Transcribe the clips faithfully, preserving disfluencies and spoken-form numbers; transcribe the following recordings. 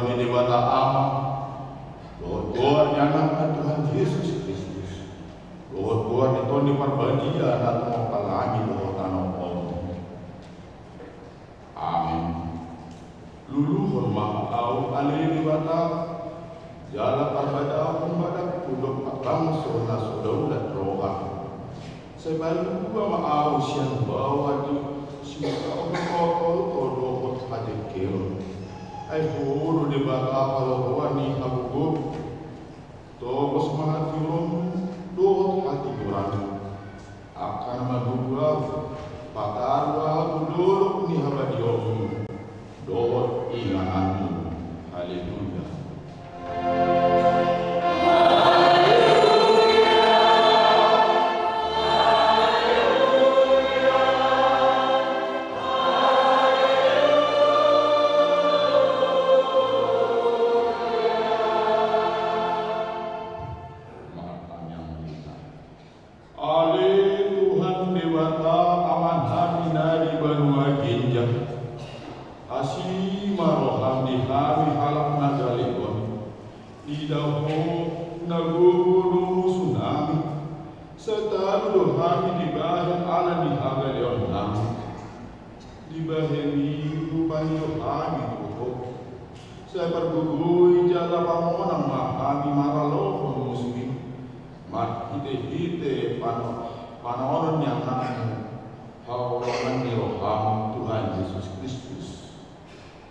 Di Debata Ama, dohot goar ni Anakna Tuhan Jesus Kristus, dohot goar ni Tondi Parbadia na tumompa langit dohot tano on. Amen. Luluhon ma ahu ale Debata, jala parbatahon ma dagingku dompak bangso na so daulat roha. Sai palua ma ahu sian baoa di siutaon kotol dohot hajengkelon. Ai Ho do Debata halohoan ni hagogoon. Togos ma hatiuronmu dohot hatiuronmu. Angka na manunggu ahu, pataru ahu tu dolok ni habadeonmu dohot ingananmu. Haleluya. Ale Tuhan Debata, Amanami na di banua ginjang, asi ma roham di hami halak na gale on. Ida Ho na gogo do musunami. Sai talu do hami dibahen ala ni hagaleonnami. Dibahen i hupangido hami tu Ho. Sai pargogoi jala pamonang ma hami maralohon musu i. Marhitehite pano-, panaonon ni Anakmu, haholongan ni roham Tuhan Jesus Kristus.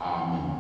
Amen.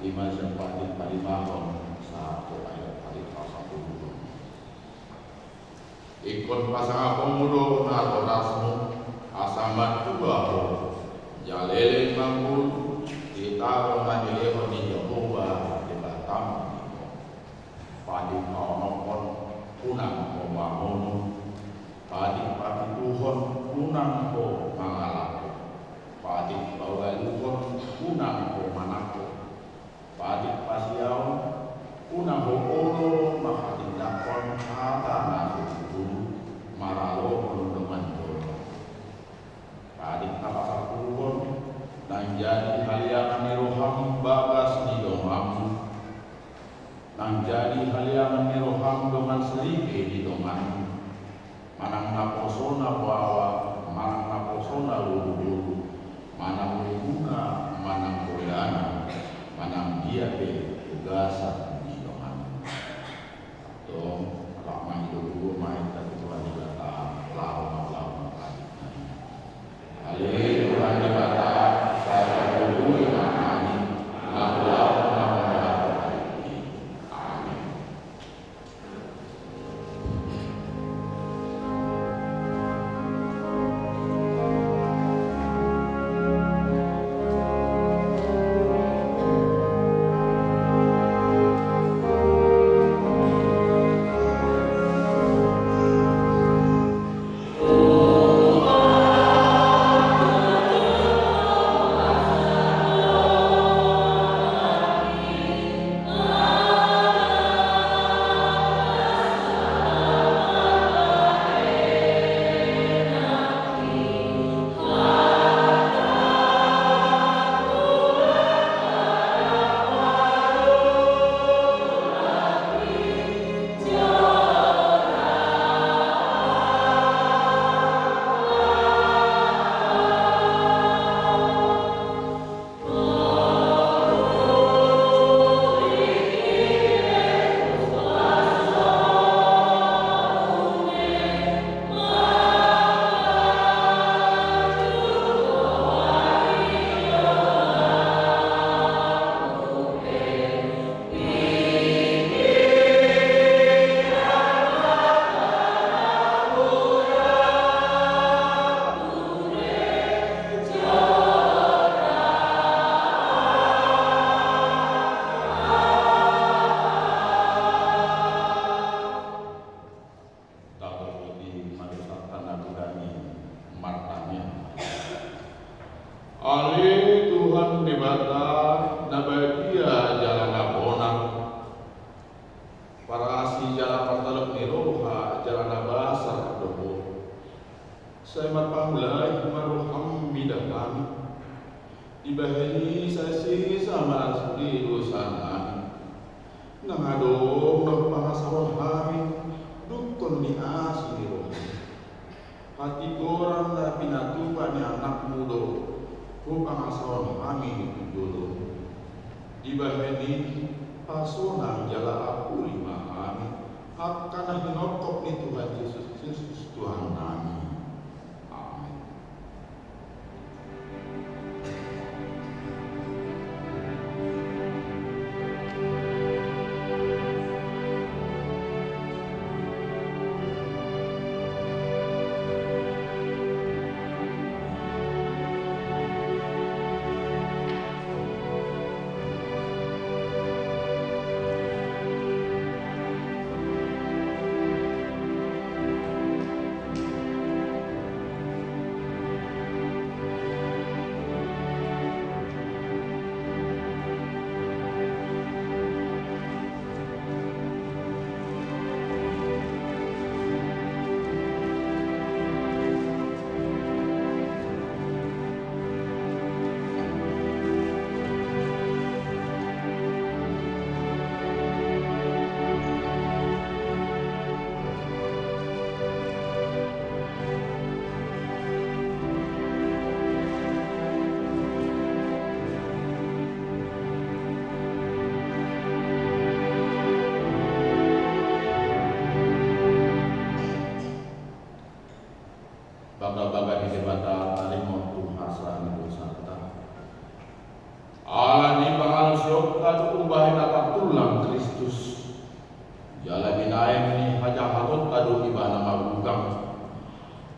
Ima sian Patik palimahon sahat tu ayat patik pasapuluhon. Ingkon pasangaponmu do natorasmu, asa matua ho, jala leleng ma ngolu di tano na nilehon ni Jahowa Debatam di ho. Patik paonomhon, unang ho mangolu. Patik papituhon, unang ho mangalangka. Patik paualuhon, unang ho manangko. Patik pasiaon, unang ho olo manghatindanghon hata na so tutu maralohon dongan jolma. Patik na pasampuluhon, nang jadi haleangan ni roham bagas ni donganmu, nang jadi haleangan ni roham dongan saripe ni donganmu, manang naposona baoa, manang naposona boruboru, manang lomuna, manang bohana, manang dia pe bagasan ni donganmu. Antong, rap mangido tubu ma hita tu Tuhan Debata, laho ma, laho ma. Ale Tuhan Debata, sai pargogoi ma hami, laho, laho ma hami. Amin. Tapasahat ma di Debata na godang i martangiang. Ale Tuhan Debata, na badia jala na bona, parasi jala partalok ni roha jala na basar do Ho. Sai marpangula ma roham mida hami. Dibahen i sai sesa ma sude dosa nami. Nang adong na hupangasahon hami, dungkon ni asi ni roham. Hatigoran na pinatupa ni anakmu do hupangasahon hami tu joloM. Dibahen i, pasonang jala apuli ma hami, angka na hinongkop ni Tuhan Jesus Kristus Tuhan nami. Amen. Umbahen na tartulang Kristus, jala binahen ni hajahatonta do ibana mabugang.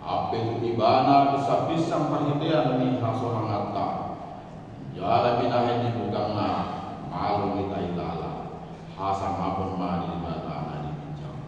Ampe tu ibana pinsang-pinsang parhitean ni hasonanganta, jala binahen ni bugangna malo hita hilala. Hasangapon ma di Debata na di ginjang.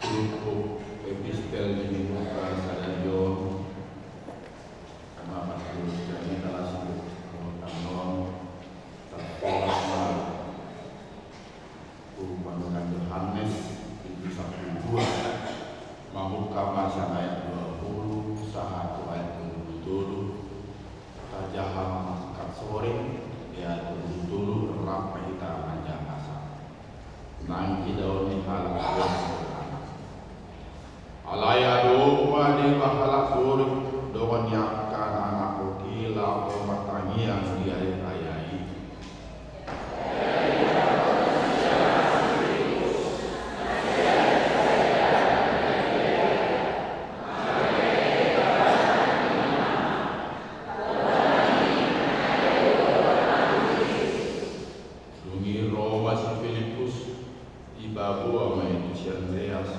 Turpuk epistel ni Lukas sadari on, ma patulus jamita las ni Lukas on, tarsurat ma tu Panurirang Johannes, bindu sampulu dua, mamungka ma sian ayat dua pulu sahat tu ayat dua pulu tolu. Tajaha ma mangkatai sore, di ayat dua pulu tolu, rap ma hita manjaha asa. Nang idaon ni halak Jahudi. Alai adong ma deba halak Gorik, dongan ni angka na nangkok i laho martangiang di ari raya i. Dung i ro ma si Pilippus, dipaboa ma i tu si Andreas.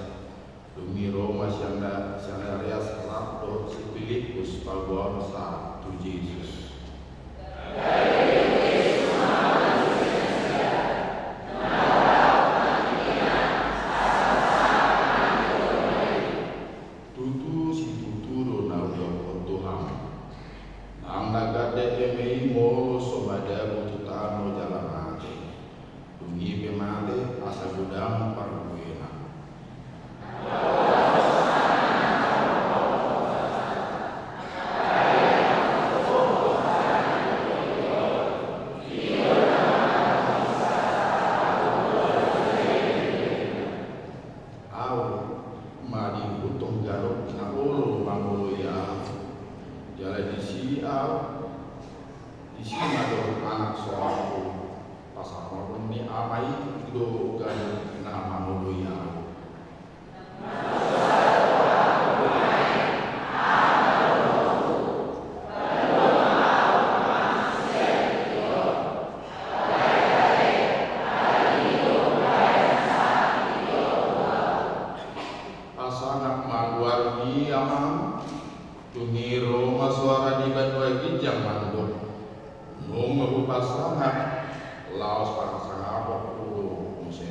Dung i ro ma si Anda-, si Andreas rap dohot si Pilippus paboaonsa tu Jesus. Tutu situtu do na hudokkon tu hamu. Nang na ganda eme i molo so madabu tu tano jala mate, dung i pe mate asa godang parbuena. Ama i do ganup na mangoloi ahu. Pasangap ma goar ni Amam. Dung i ro ma soara di banua ginjang mandok: Nunga hupasangap laos pasangapon ho do muse.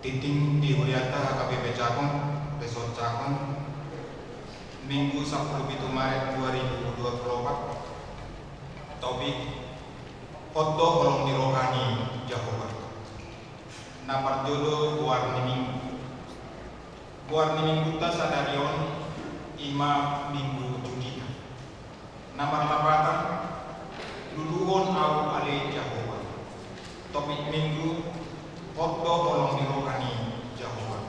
Tingting di hurianta H K B P Cakung, Resort Cakung, Minggu sampulu pitu Maret dua ribu dua puluh opat. Topik: Hot do holong ni roha ni Jahowa. Na parjolo goar ni Minggu. Goar ni Minggunta sadari on i ma Minggu Judika. Na marlapatan: Luluhon ahu ale Jahowa. Topik Minggu: Hot do holong ni roha ni Jahowa.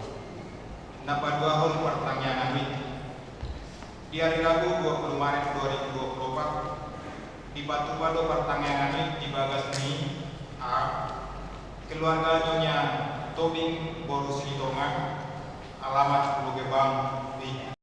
Na paduahon partangiangan i. Di ari Rabu dua puluh Maret dua ribu dua puluh opat, dipatupa do partangiangan i di bagas ni a, keluarga Nyonya Tobing boru Silitonga, alamat Pulo Gebang, Wijk.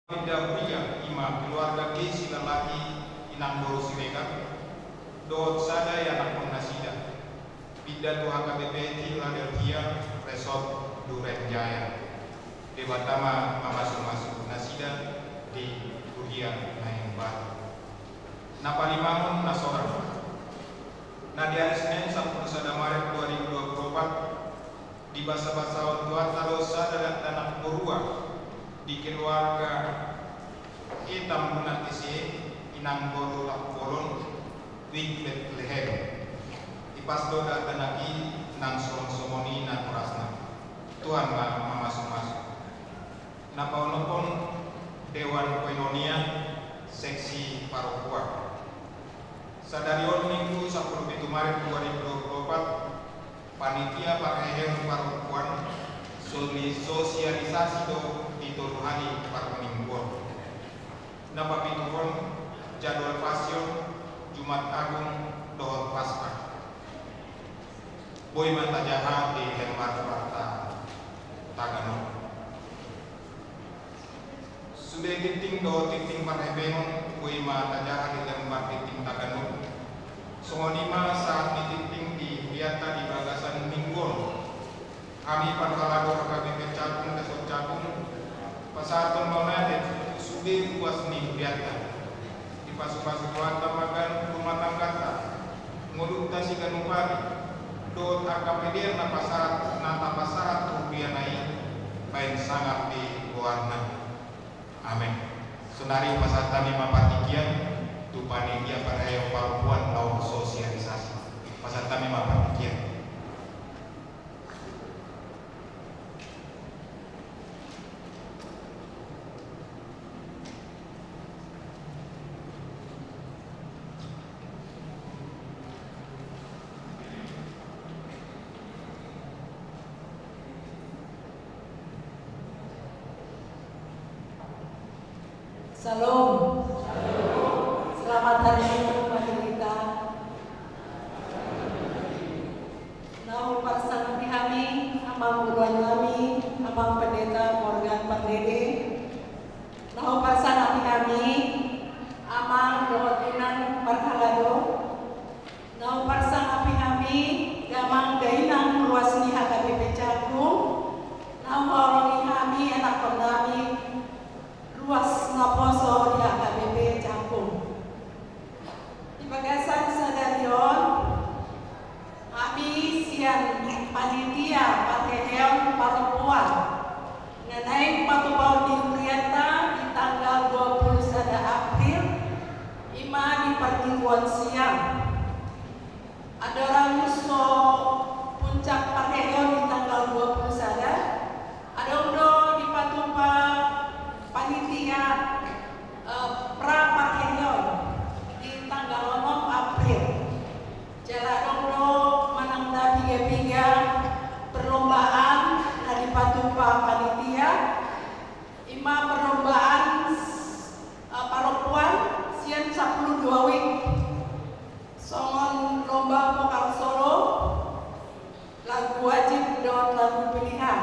Pinda huria i ma keluarga Gei Silalahi, inang boru Siregar, dohot sada ianakhon nasida. Pinda tu H K B P Philadelphia Resort Duren Jaya. Debata ma mamasumasu nasida di huria na imbaru. Na palimahon na sorang. Na di ari Senin sampulu sada Maret dua ribu dua puluh opat, dibasabasahon Tuhanta do sada dakdanak borua di keluarga E Tambunan S E, inang boru Lampolon, Wijk Betlehem. Ipas do dakdanak i nang songon songon i natorasna. Tuhan ma mamasumasu. Na paonomhon Dewan Koinonia Seksi Parompuan. Sadari on Minggu sampulu pitu Maret dua ribu dua puluh opat, panitia parheheon parompuan soli-, sosialisasi do di tolu hali parmingguon. Na papituhon jadwal Pasion, Jumat Agung dohot Paskah. Boi ma tajaha di lembar Warta Tagalog. Sude tingting dohot tingting parheheon boi ma tajaha di lembar tingting Tagalog. Songon i ma sahat ni tingting di hurianta di bagasan minggu on. Hami parhalado H K B P Cakung, Resort Cakung, pasahathon ma ulaon tu sude ruas ni hurianta. Dipasupasu Tuhanta ma ganup rumah tangganta, ngolunta siganup ari, dohot angka pelean na pasahat, na tapasahat tu huriana i, baen sangap di goarna. Amen. Saonari pasahat hami ma partingkian tu panitia parheheon parompuan laho sosialisasi. Pasahat hami ma partingkian. Syalom. Selamat hari Minggu bagi kita. Na huparsangap hami amang uluan nami, amang pendeta Morgan Pardede. Na huparsangap hami amang dohot inang parhalado. Na huparsangap hami damang dainang ruas ni H K B P Cakung. Na huhaholongi hami anakhon nami ruas naposo di H K B P Cakung. Di bagasan sadari on, hami sian panitia parheheon parompuan na naeng patupahon ni hurianta di tanggal dua puluh sada April, i ma di parmingguon sian. Andorang so puncak parheheon di tanggal dua puluh sada, adong do dipatupa Panitia, eh, pra parhelion di tanggal onom April. Jala adong do manang na piga-piga perlombaan na dipatupa panitia, ima perlombaan, eh, parompuan sian sampulu dua wijk. Songon lomba vokal solo, lagu wajib dohot lagu pilihan.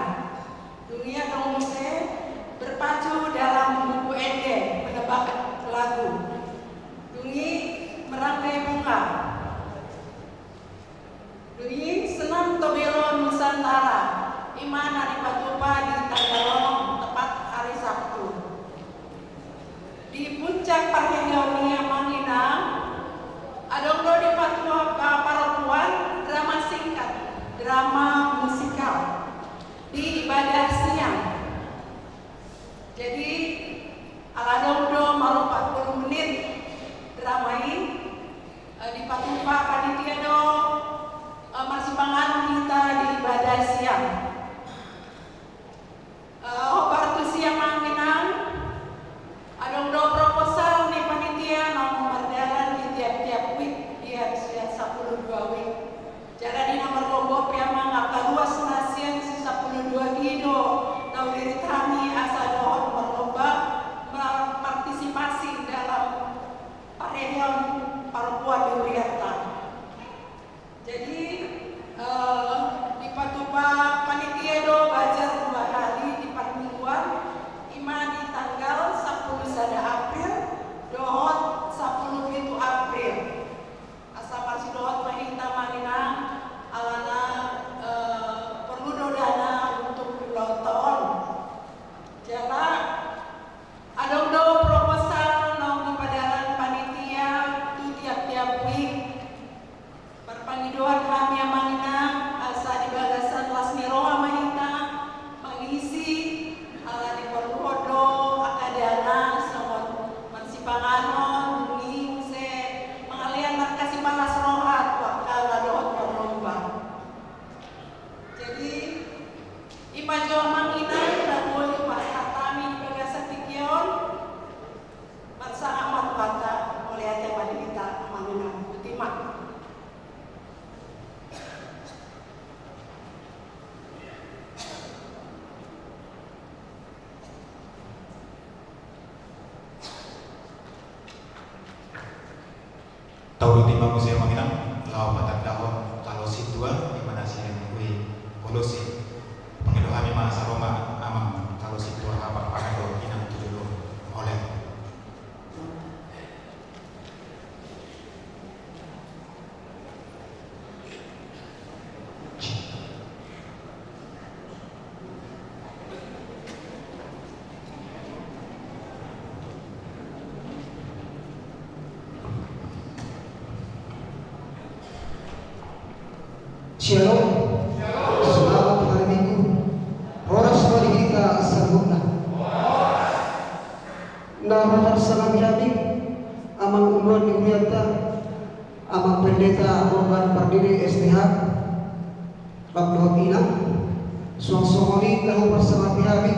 Dung i adong muse berpacu dalam buku ende, menebak lagu. Dung i merangkai bunga. Dung i senam tobelo Nusantara, ima na dipatupa di tanggal onom, tepat hari Sabtu. Di puncak parhelion i, amang inang, adong do dipatupa parompuan drama singkat, drama musikal di ibadah siang. Jadi, ala adong do molo empat puluh menit drama i, eh, dipatupa panitia do, eh, marsipanganon hita di ibadah siang. Eh, hombar tusi, amang inang, adong do proposal ni panitia naung mardalan di tiap-tiap wijk, di sian sampulu dua wijk. Jala di na marlombo pe, amang, angka ruas na sian si sampulu dua wijk i do na huirit hami asa dohot marlomba, ma-, partisipasi dalam parhelion parompuan di hurianta. Jadi, eh, dipatupa panitia do bazar dua hali di parmingguan, ima di tanggal sampulu sada April dohot sampulu pitu April. Asa marsidohot ma hita, amang inang, alana, eh, porlu do dana untuk ulaonta on. Jala adong do proposal naung dipadalan panitia tu tiap-tiap wijk. Marpangidoan hami, amang inang, asa di bagasan las ni roha ma hita mangisi, ala diporluhon do angka dana songon marsipanganon, dung i muse mangalean marhasipalas roha tu angka na dohot marlomba. Jadi, i ma jo, amang inang, na boi hupasahat hami di bagasan tingki on. Marsangap ma tu hata, mauliate ma di hita, amang inang. Botima. Tauduti ma muse, amang inang, laho patandahon kalo sintua, di mana sian ui kolosi. Pangido hami ma saronga, amang, kalo sintua, hapang pangido inang tu jolo. Mauliate. Shalom. Selamat hari Minggu. Horas ma di hita saluhutna. Na huparsangapi hami, amang uluan ni hurianta, amang pendeta, urban pardiri S T H, rap dohot inang, suang songon i na huparsangapi hami,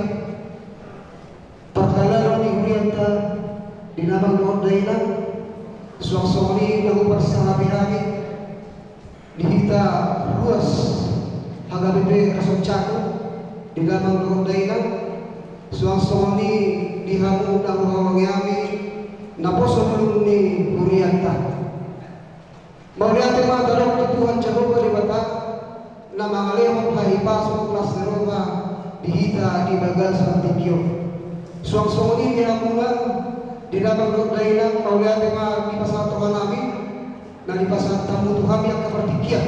parhalado ni hurianta, di damang dohot dainang, suang songon i na huparsangapi hami, di hita ruas H K B P Rasuna Caku, di damang dohot dainang, suang songon i di hamu na huhaholongi hami, naposo bulung ni hurianta. Mauliate ma tadok tu Tuhan Jahowa Debata, na mangalehon hahipason las ni roha di hita di bagasan tingki on. Suang songon i di hamuna, di damang dohot dainang, mauliate ma dipasahat Tuhan hami, na dipasahat hamu tu hami angka partingkian,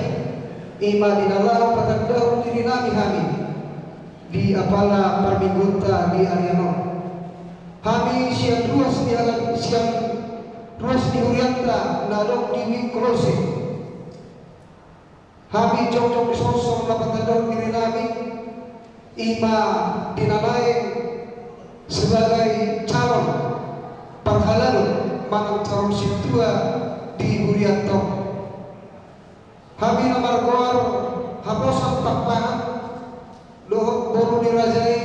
i ma di na laho patandahon dirinami hami di apala parmingguonta di ari on. Hami sian ruas ni halak, sian ruas ni hurianta na adong di Wik Kolose. Hami jongjong disonsong na patandahon dirinami, i ma di na naeng sebagai calon parhalado manang calon sintua di hurianta on. Hami na margoar Haposan Pakpahan dohot boru ni raja i,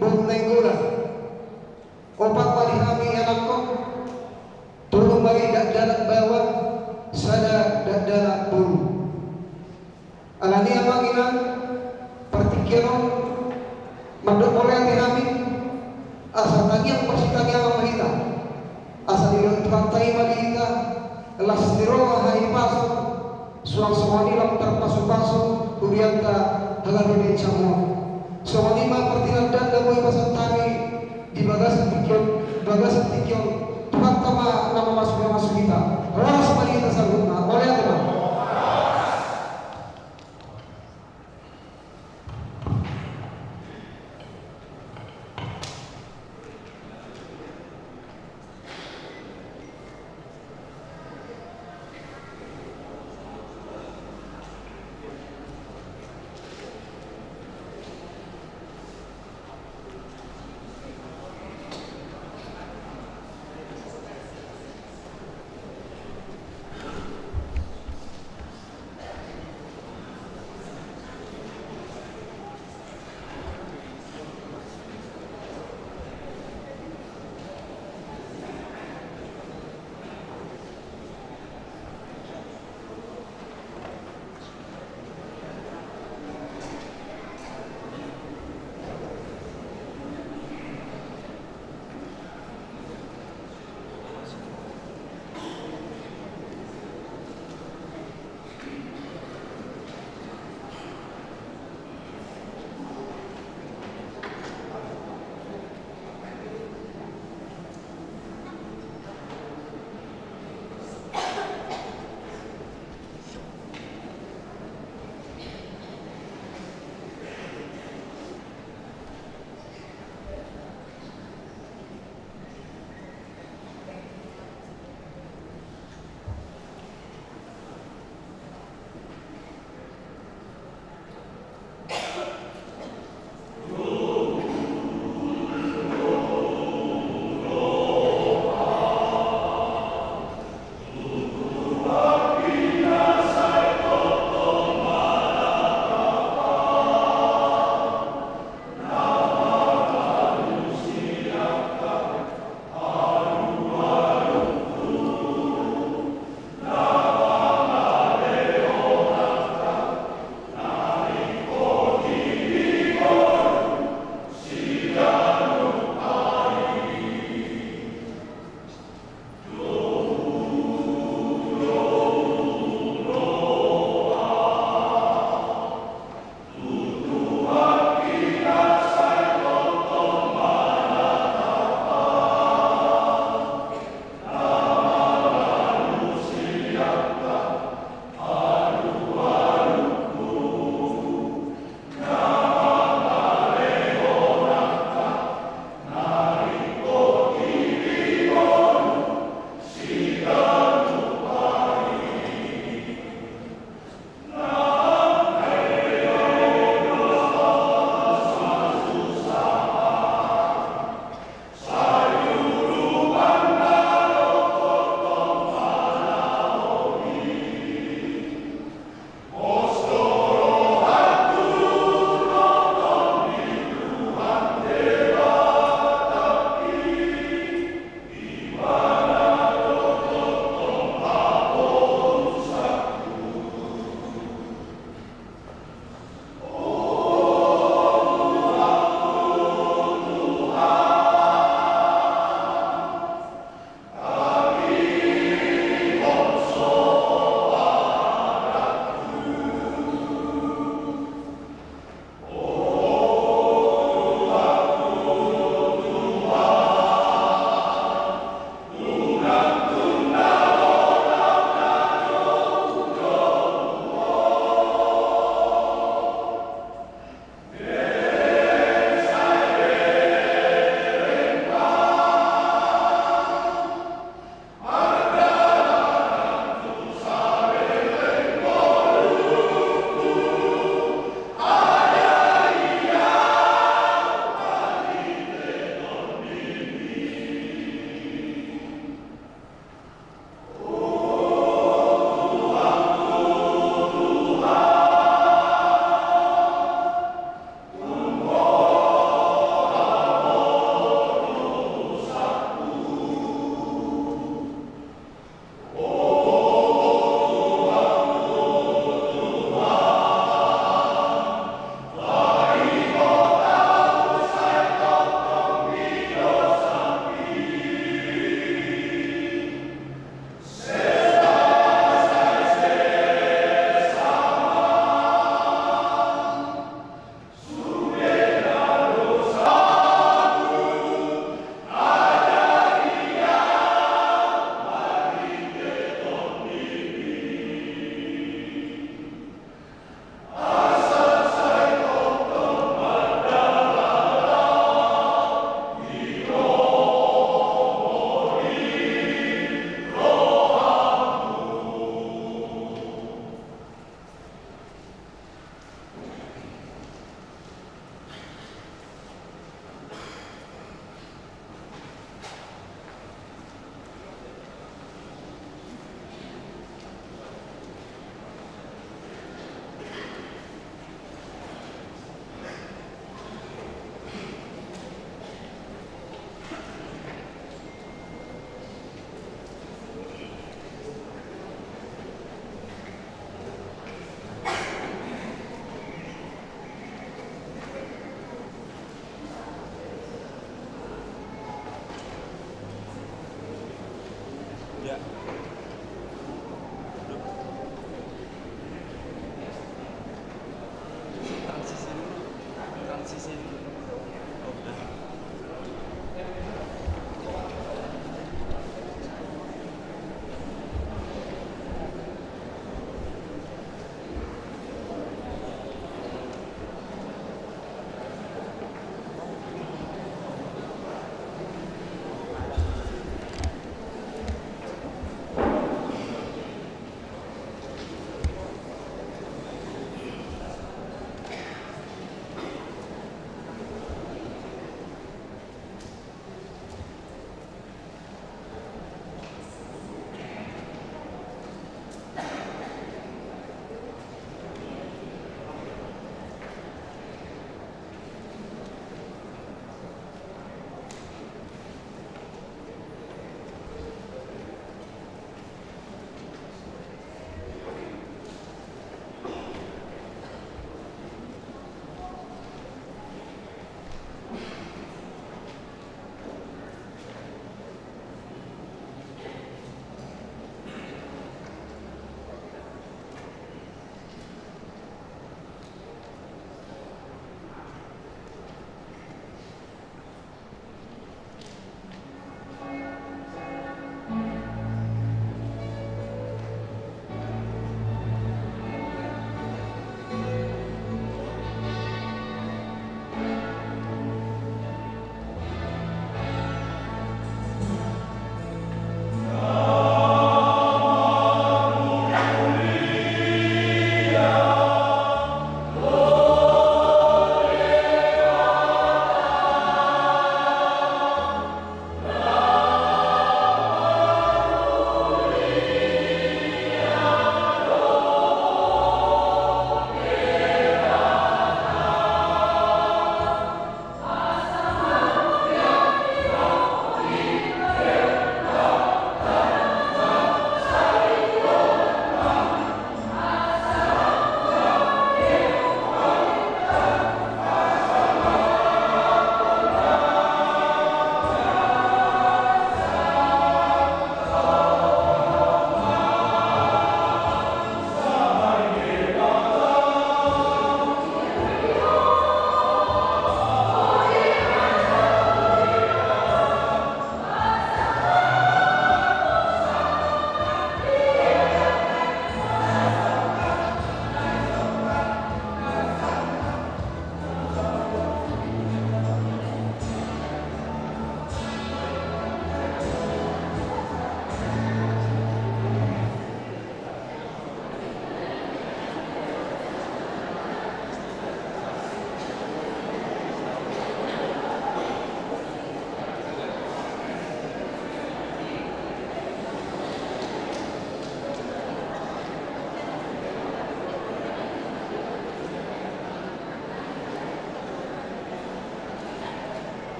boru Nainggolan. Partingkian on mandok mauliate hami, asa tangiang parsitangiangan ma hita, asa dilehon Tuhanta i ma di hita las ni roha hahipason, suang songon i lam tarpasupasu hurianta haganup ni jabu on. Songon i ma partinandan na boi pasahat hami di bagasan tingki on, bagasan tingki on, Tuhanta ma na mamasu-masu hita. Horas ma di hita saluhutna, mauliate ma.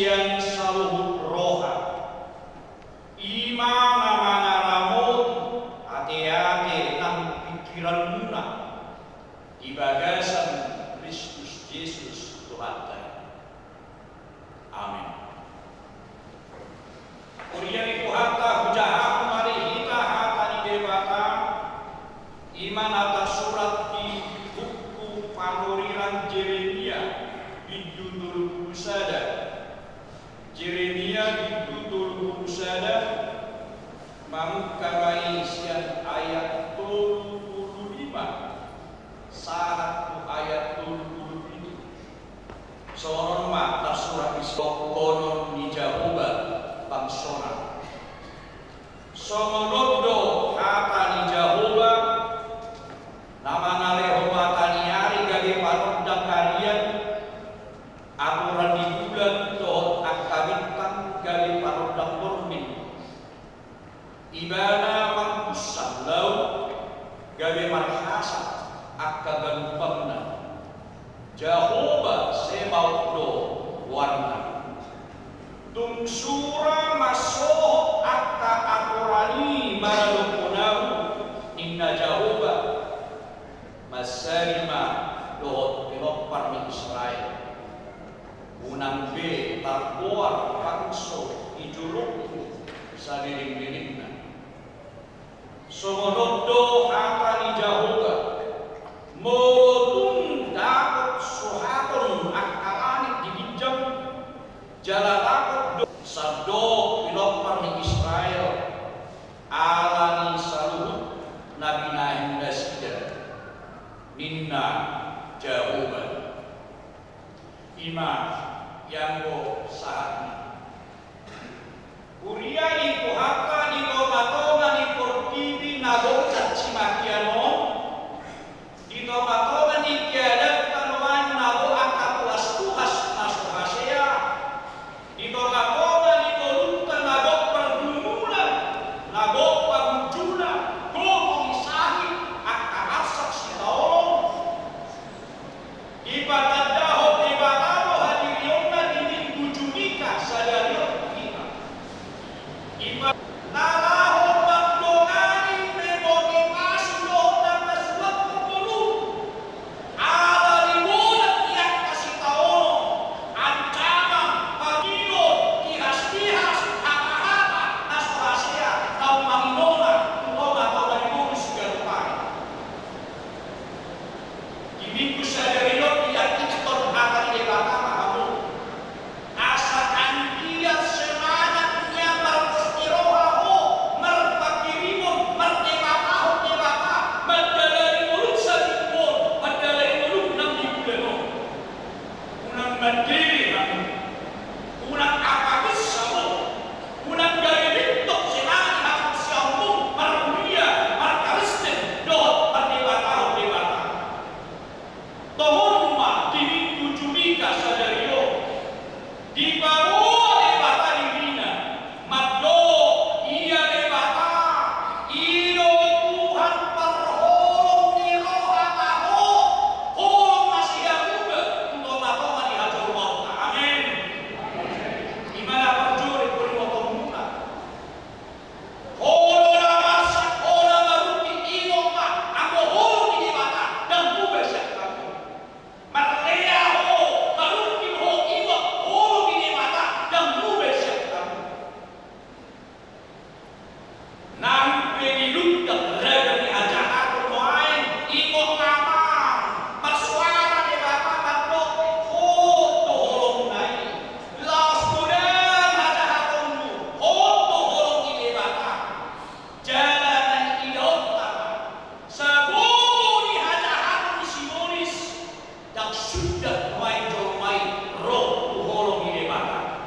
sian saluhut roha, i ma na mangaramoti ateate nang pingkiranmuna di bagasan Kristus Jesus Tuhanta i. Amen. Huria ni Tuhanta, hujahahon ma di hita hata ni Debata, i ma na tarsurat di buku panurirang Jeremia, bindu tolu pulu sada. Jeremia bindu tolu pulu sada, mamungka ma i sian ayat tolu pulu lima sahat tu ayat tolu pulu pitu. Songon on ma tarsurat i: Sohonon ni Jahowa bangsona. Songon on do hata ni Jahowa, na mangalehon mata ni ari gabe panondang arian, aturan ni bulan dohot angka bintang gabe panondang borngin. Ibana mangkunsang laut gabe marhasap angka ganumpangna. Jahowa Zebaot do goarna. Tung sura mansohot angka aturan i maradophon ahu, ninna Jahowa, mansadi ma dohot pinompar ni Israel. Unang be targoar bangso di jolongku saleleng-lelengna. Songon on do hata ni Jahowa, molo tung dapot suhaton angka langit di ginjang, jala dapot do sandok pinompar ni Israel, ala ni saluhut na binahen nasida, ninna Jahowa. I ma ianggo sahatna. Huria ni Tuhanta, di tonga-tonga ni portibi na gok caci maki on, di tonga-tonga ni keadaanta nuaeng na gok angka tuhas-tuhas na so hasea, di tonga-tonga ni ngolunta na gok pergumulan, na gok pangunjunan, gogo ni sahit, angka arsak sitaonon. Dipatandahon Debata do hadirionna di Minggu Judika sadari on tu hita. Dipa-, na laho mandongani pe boti pasu dohot na pasuanhon ngolu. Ala ni bolat ni angka sitaonon, ancaman, pangilon, tihas-tihas, hata-hata na so hasea, naung manginona tu tonga-tonga ni ngolu siganup ari. Di Minggu sadari on dianggiton hata ni Debata ma hamu. Asa anggiat semangatna marpos ni roha ho, marpanghirimon, mardebatahon Debata, mandalani ngolum saminggu on, mandalani ngolum nang di bulan on. Unang mandele hamu, unang apages hamu, unang gabe bintong semangat haporseaonmu marhuria, markristen, dohot mardebatahon Debata. Tongon ma di Minggu Judika sadari on, dipaboa Debata dirina, mandok ia Debata, i do Tuhan parholong ni roha na hot, holong na sihamuga tu tonga-tonga ni hajolmaonta. Amen. I ma na parjolo di paboaonmuna. Olo na marsak, olo na marungkil, ingot ma, anggo holong ni Debata, ndang muba sian hamu. Marlea ho, marungkil ho, ingot, holong ni Debata, ndang muba sian hamu. Nang pe dilundak ragam ni hajahaton nuaeng, ingot ma, marsuara Debata mandok, hot do holongna i. Laos godang hajahatonmu, hot do holong ni Debata. Jala na idaonta ma, sagogo ni hajahaton ni si Molis, ndang sundat nuaeng jolma i ro tu holong ni Debata.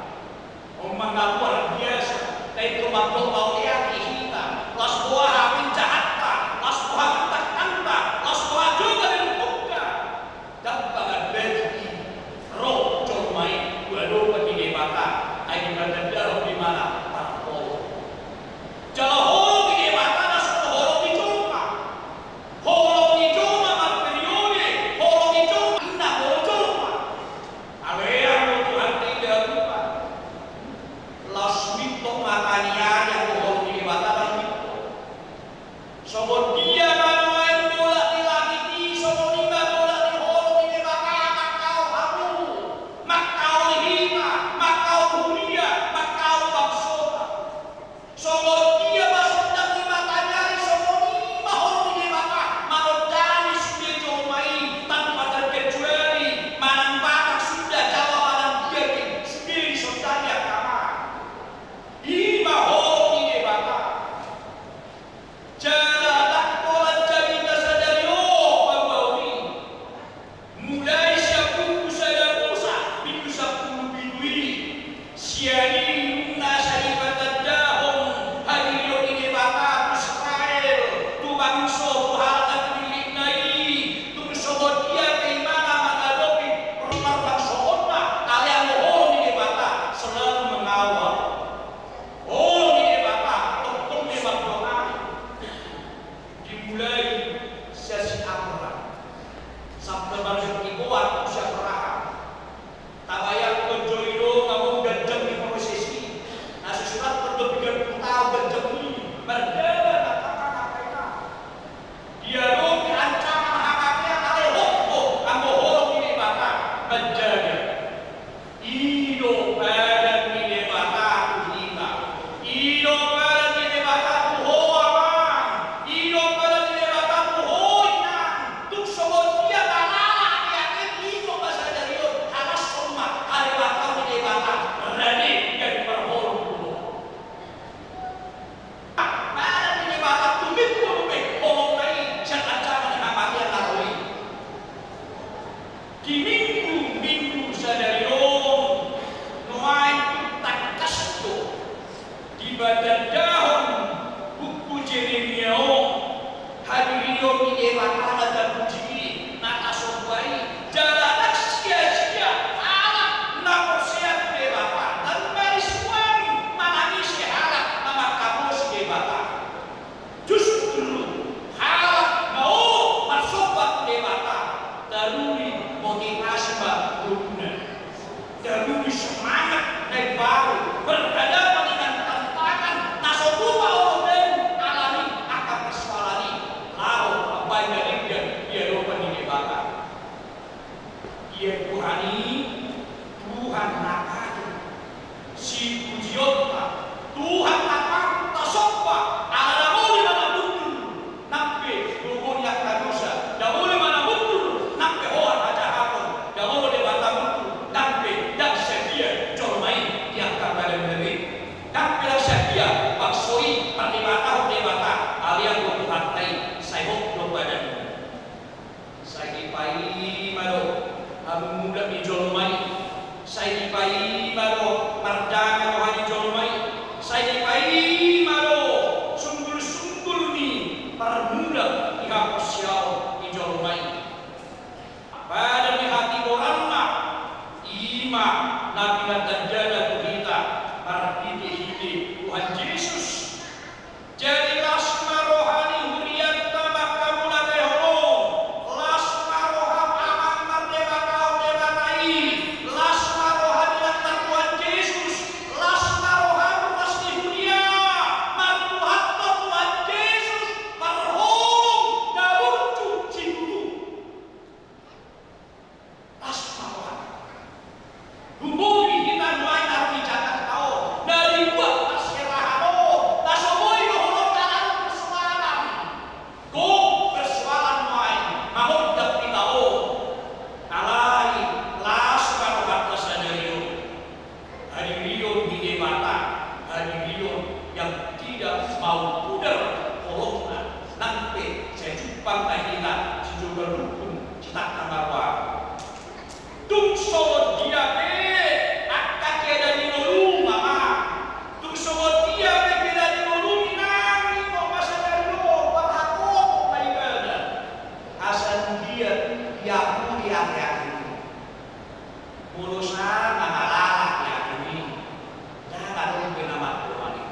On ma na luar biasa, na ingkon mandok mauliate hita, laos boha penjahanta, laos boha tangkanta, laos boha jolma ni lombuka. Ndang pangandati i, ro jolma i tu adopan ni Debata, ai dipatandahon ibana parholong. Jala holong ni Debata na so holong ni jolma. Holong ni jolma marperiode, holong ni jolma na holong jolma. Alehon do Tuhanta i di adopan. Hadirion ni Debata, hadirion yang tidak mau pudar holongna. Nang pe sai jumpang na hita sijogar rukun, sitangtang marroha. Tung songon dia pe angka keadaan ni ngolum, Ama. Tung songon dia pe keadaan ni ngolum, inang, on ma sadari on, parhatopot ma ibana. Asa dia diakui ateate. Molo sanga na lalap ateate, ndang adong be na mandongani.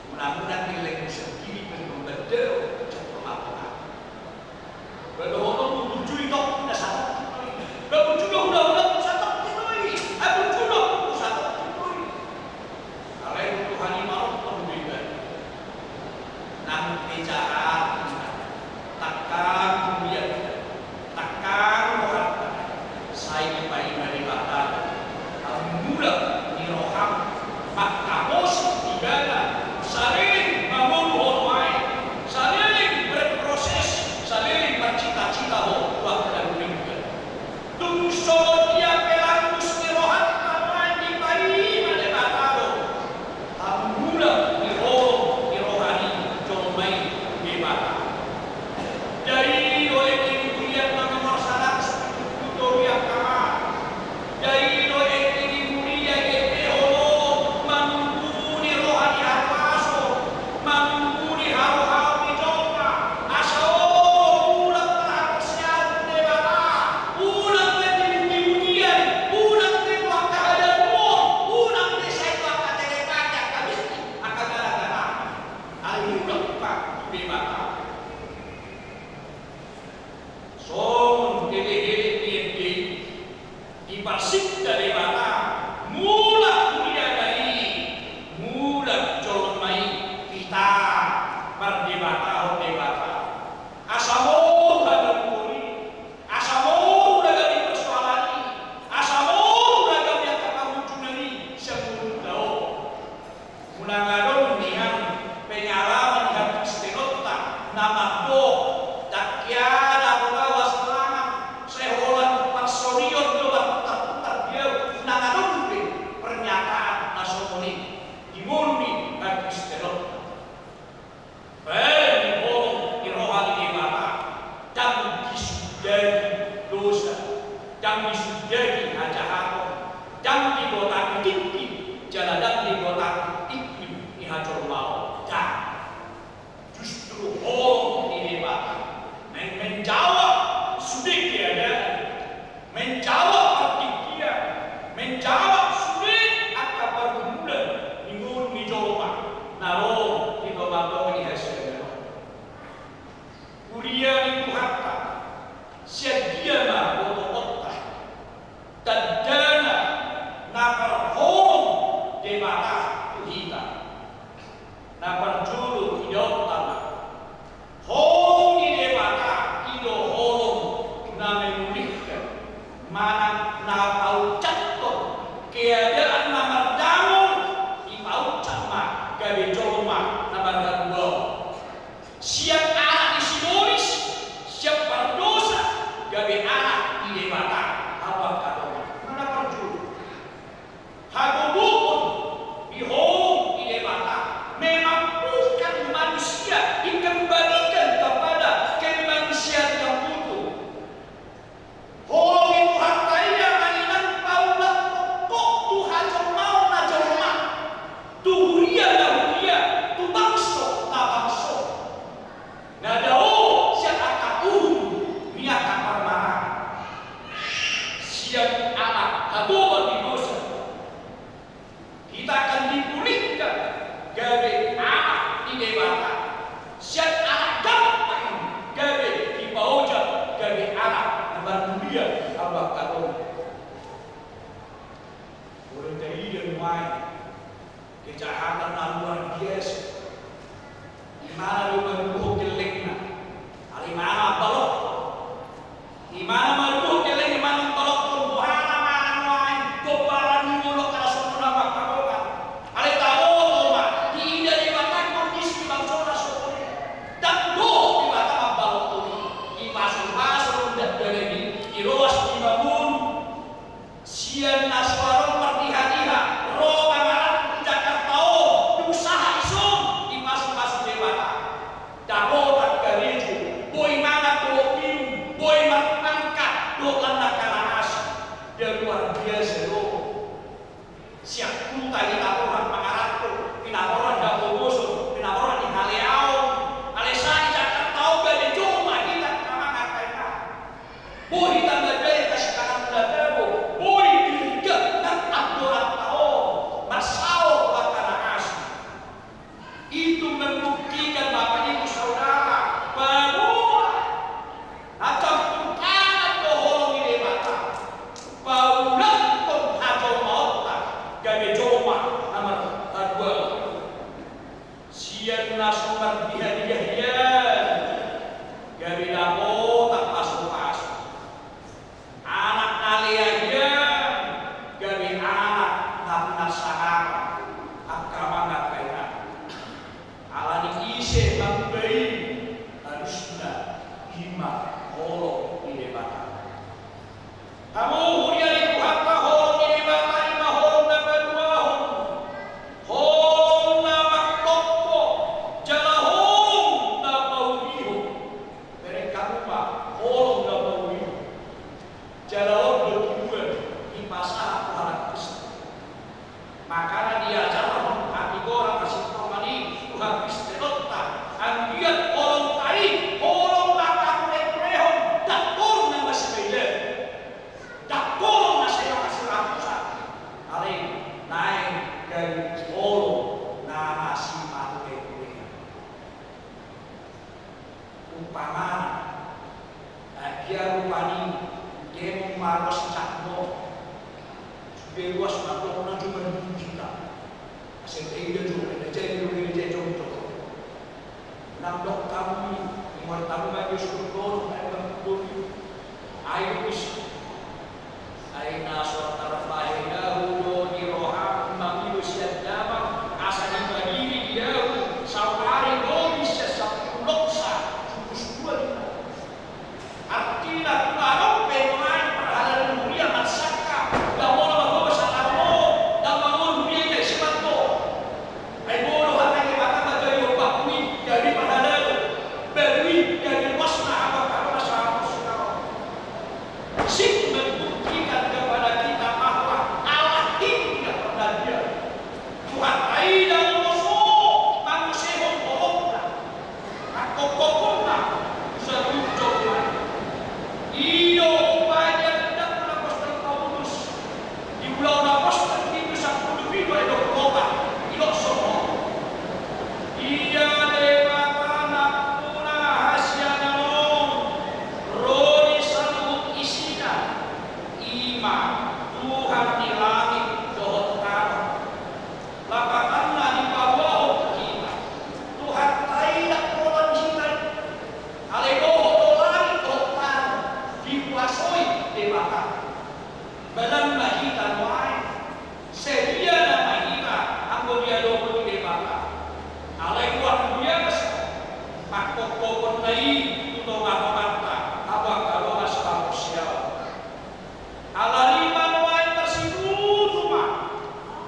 Unang-unang gelleng sendiri pe mambandao, cakap apa. Ba dohonon burju i tong na satongkin do i. Ba burju do hulahula, satongkin do i. Ai burju do, satongkin do i. Alai Tuhan i marontong do ibana. Nang pe jahat, tangkas mulia, tangkas rohanta, sai dipaima Debata. Mulak ni roham mangkaposi ibana, saleleng mangolu ho nuaeng, saleleng berproses, saleleng marcita-cita ho tu angka na umenggan. Tung songon dia pe langgus ni rohanta nuaeng dipaima Debata do. Hamu mulak ni holong ni roha ni jolma i tu Debata. Jadi do ete di huria na nomor sada, tu huria kama. Jadi do ete di huria i ete holong manungkuni roha ni haruaso, manungkuni harohaon ni jolma. Asa on mulak marhaporseaon tu Debata. Unang be di muti-mutian, unang be tu angka hadamuon, unang be sai tu angka telepati, angka miskin, angka gara-gara. Alai mulak ma tu Debata. Songon helehelek ni ende i, diparsinta Debata, mulak huriana i, mulak jolma i, hita mardebatahon Debata. Asa moru hadamuon i, asa moru ragam ni persoalan i, asa moru ragam ni angka pangunjunan i sian ngolunta on. Unang adong nian pengalaman ni hakristenonta na mandok, ndang hea na boi au hasolangan, sai holan parsorion do marputar-putar di au. Unang adong be pernyataan na songon i di ngolu ni hakristenonta. Baen ni holong ni roha ni Debata, ndang disundali dosa, ndang disundali hajahaton, ndang dibotaki tingki, jala ndang dibotaki iklim ni hajolmaon. Ndang. Justru holong ni Debata men-, menjawab sude keadaan, menjawab partingkian, menjawab sude angka pargumulan ni ngolu ni jolma na ro di tonga-tonga ni hasiangan on. Huria ni Tuhanta, sian dia ma botoonta? Tandana na parholong Debata tu hita. Na parjolo idaonta ma, holong ni Debata i do holong na memulihkan, manang na paucathon keadaan na mardangol, dipaucat ma gabe jolma na marhaluaon. Sian anak ni si Moris, sian pardosa, gabe anak ni Debata, hamu angka dongan. Ima na parjolo. Hagogoon di holong ni Debata memampukan manusia dikembalikan kepada kemanusiaan yang utuh. Holong ni Tuhanta i ma inang paulak pongkok tu hajolmaon na jolma, tu huria na huria, tu bangso na bangso. Na dao sian angka uhum ni angka parmaraan. Sian anak hatoban ni dosa, hita akan dipulihkan gabe anak ni Debata. Sian anak gampang gabe dipaojak gabe anak na marmulia, hamu angka dongan. Boleh jadi dan main. Kejahatan na luar biasa. Imana do marubuhon gellengna. Alai imana mambalok. Imana marubuhon gellengna, imana mambalok. Boha ma nuaeng gomparan ni molo kara sono na mangkabokan. Alai taboto ma, diida Debata kondisi ni bangsona songon i. Ndang dohot Debata mambalok i. Dipasupasu do ndang dalani, diroas di mangolu. Sian na so adong mardiha-diha, Huta hita borhat mangaranto, pinaborhat hapogoson, pinaborhat ni haleaon. Alai sai di Jakarta on gabe joma hita mangaranto. Boi hita mandalani kasikanan na tabo, boi dirgak nang andoranta on marsaor tu angka na asing. Itu membuktikan, Bapak Ibu Saudara, bahwa na campur tangan do holong ni Debata, paulakhon hajomaonta gabe joma na marhaduahon. Sian na so mardihadia hian gabe dapotan pasupasu. Anak na lea hian gabe anak na pinarsangap. Angka amang, angka inang, alani ise mambahen alusna? I ma holong ni Debata. Hamu huria ni Tuhanta, holong ni Debata i ma holong na paduahon, holong na mangkopkop jala holong na paulihon. Bereng hamu ma holong na paulihon. Jala on do tujuan dipasahat tu halak Kristen. Makana diajarhon hatigoran na sintongan i tu hakristenonta, anggiat holongta i holong na paulihon, ndang holong na masibailan, ndang holong na sai mangasi ramusa. Alai naeng gabe holong na masipaulihon. Umpamana, agia rupani demon maros cakmo, sude ruas na tong na cuma di kita. Asa ida juga na jadi rugi jadi jongjong. Nang dok hamu i, ingkon hamu ma di suruh tolong, ayo bang. Ayo bisa. Ai na so tarbahen ahu do di rohangku mangido sian damang, asa dipadiri di ahu saoari lobi sian sampulu loksa, suku suku. Artina, tung adong pe nuaeng parhalado huria marsangkap, ndang molo manggogo sangkapon, ndang manggogo huria i na ise manggogo. Ai molo hata ni Debata ma jadi ombakku i, jadi parhalado, baru i jadi ruasna hamu angka dongan sahaporseaon. Sip membuktikan kepada kita bahwa Allah ini tidak pernah diam. Tuhanta i ndang poso mangusehon holongna, mangkopkoponna tu saluhut jolma. I do umpama ni apostel Paulus. Di Ulaon Apostel pitu sampulu pitu ayat dua pulu opat, didok songon on. Ia Debata nampuna hasiangan on, ro di saluhut isina, i ma Tuhan ni langit dohot tano. Lapatanna dipaboahon tu hita, Tuhanta i ndang pola hita i. Alai dohot do langit dohot tano dikuasoi Debata. Balan ma hita nuaeng, sadia nama hita anggo diadopon ni Debata. Alai luar biasa mangkopkoponna i tu tongatonganta, hamu angka dongan sahaporseaon. Alani i ma nuaeng marsitutu ma,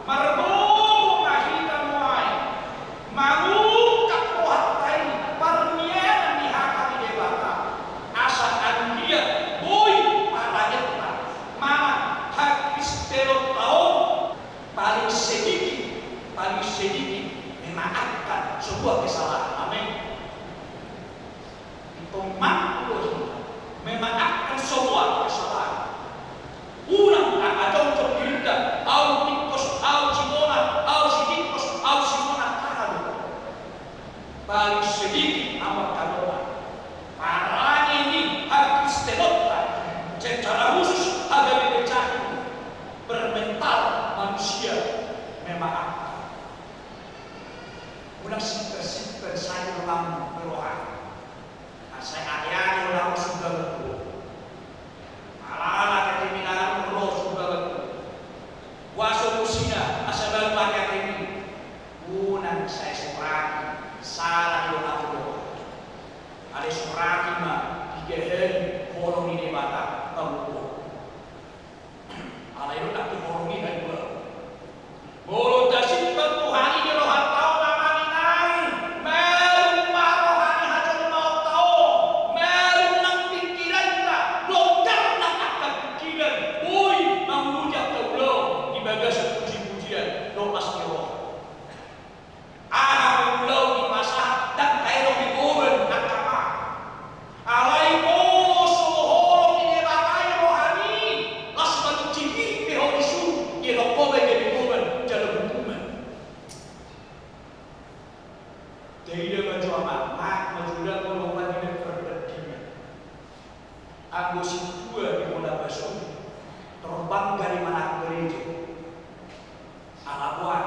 margogo ma hita nuaeng, mangungkap rohanta i parmianan ni hata ni Debata, asa anggiat boi parangetna manang hakristenonta on paling sedikit, paling sedikit memaafkan sebuah kesalahan. Amin. Ingkon mampu do hita memaafkan semua kesalahan. Unang angka jongjong dirinda, au tingkos, au si Mona, au si tingkos, au si Mona, aha do. Paling sedikit, amang, hamu angka dongan, parange ni hakristenonta, secara khusus HKBP Cakung, bermental manusia memaafkan. Unang simpen-simpen saja roham, roham. Asa ate-ate unang ro sumbagan tu ho. Alana kekeminangan ro sumbagan tu ho. Boasa mosina asa baru ate-atemi? Unang sai soraki sala ni dongan tu dongan. Alai soraki ma, piga hali holong ni Debata paboahon. Alai unang tu holong i na dua. Molo tasimpan Tuhan i di rohanta on, amang inang, malum ma roha ni hajolmaonta on, malum nang pingkiran. Las ni roha. Aha pe ulaon dipasahat, ndang taedo be goban angka ma. Alai molo so holong ni Debata i rohami, las manjijik pe ho disi, diedok ho be gabe goban jala hukuman. Taida ma jo amang, ma jo ndang molo manang parbandingan. Anggo sintua di Kota Batam, torbang gari manang gereja. Ala boha?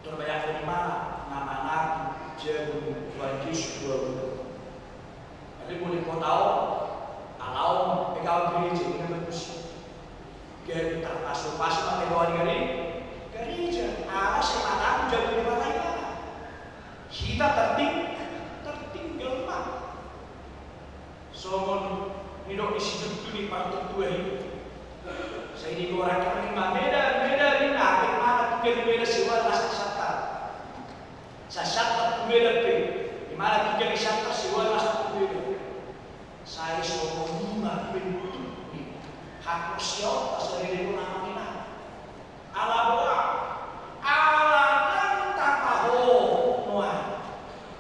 Torbayang ni mana na manang jabu Tuhan Jesus dua puluh. Tapi boleh kau tahu, alaun pegawe gereja ini kan bagus. Jadi termasuk masuk pakai doa di gereja. Gereja, ala sai manang jabu Debata i. Hita terting-, tertinggal ma. Songon nidok ni si Junjung i partutua i. Sai digorahon i ma, meda, meda ninna, di mana tinggal di meda sewa las di Siantar. Sai Siantar tu meda pe, di mana tinggal di Siantar sewa las tu meda. Sai songon i ma bentuk ni haporseaonta sadari on amang inang. Ala boha? Ala ndang tapahohot nuaeng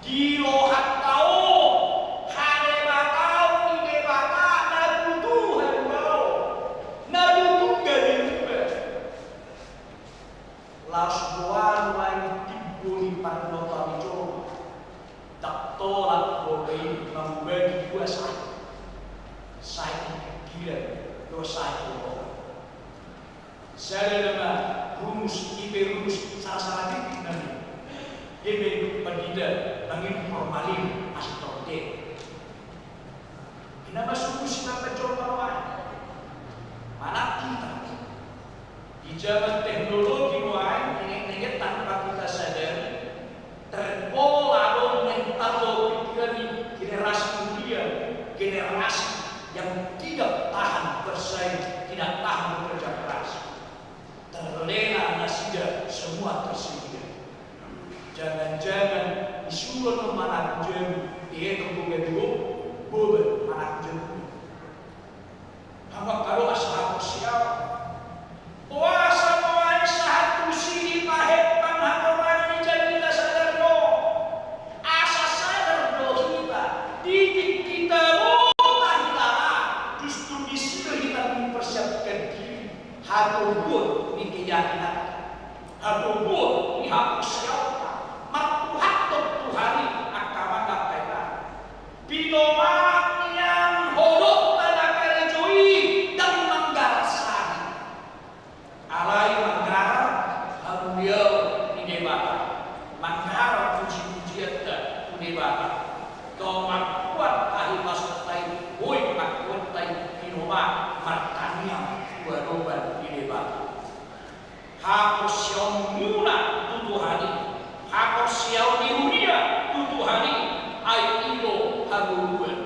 di rohanta on hadebataon ni Debata na tutu haluaon, na tutu gabe ubat. Laos boha nuaeng timbo ni pardongan ni jolma? Ndang tolap do i mambagi dua sahit, sahit ni pikiran dohot sahit ni roha. Sada nama rumus, i pe rumus sala-sala titik nami. Dia pe pandita manginum formalin, asa torop dia. Ina ma rumus na manjolma nuaeng. Manang hita. Di zaman teknologi nuaeng, nenget-nenget tanpa kita sadari, terpola do mental do pikiran ni generasi muda, generasi yang tidak tahan bersaing, tidak tahan bekerja keras. Terlena nasida semua tersedia. Jangan-jangan disuruh manang jabu, dietong boga dua, boban manang jabu. Hamu angka dongan sahaporseaon. Boasa nuaeng sahat tusi dipahepan hagorangan ni jabunta sadari on? Asa sadar do hita, di tingki tabo tahilala, justru disi do hita mempersiapkan diri. Hatoguon ni keyakinanta, hatoguon ni haporseaonta, martuhathon Tuhan i angka amang dohot inang. Pinomat nian, holongta na karejo i ndang manggarar sahit, alai manggarar hamuliaon ni Debata, manggarar puji-pujianta tu Debata. Tong mambuat hahipason tai, boi pangkuan tai, pinomat martangiang tu adopan ni Debata. Haporseaonmuna tu Tuhan i, haporseaon ni huria tu Tuhan i, ai i do hagoluan.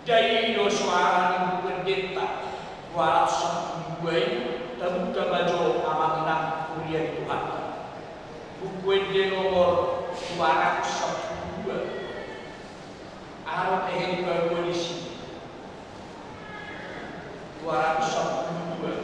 Dai do soara ni Buku Endenta dua ratus sampulu dua i, tabuka ma jo amang inang huria ni Tuhanta. Buku Ende nomor dua ratus sampulu dua. Aha do hehe ni paduahon disi? Dua ratus sampulu dua.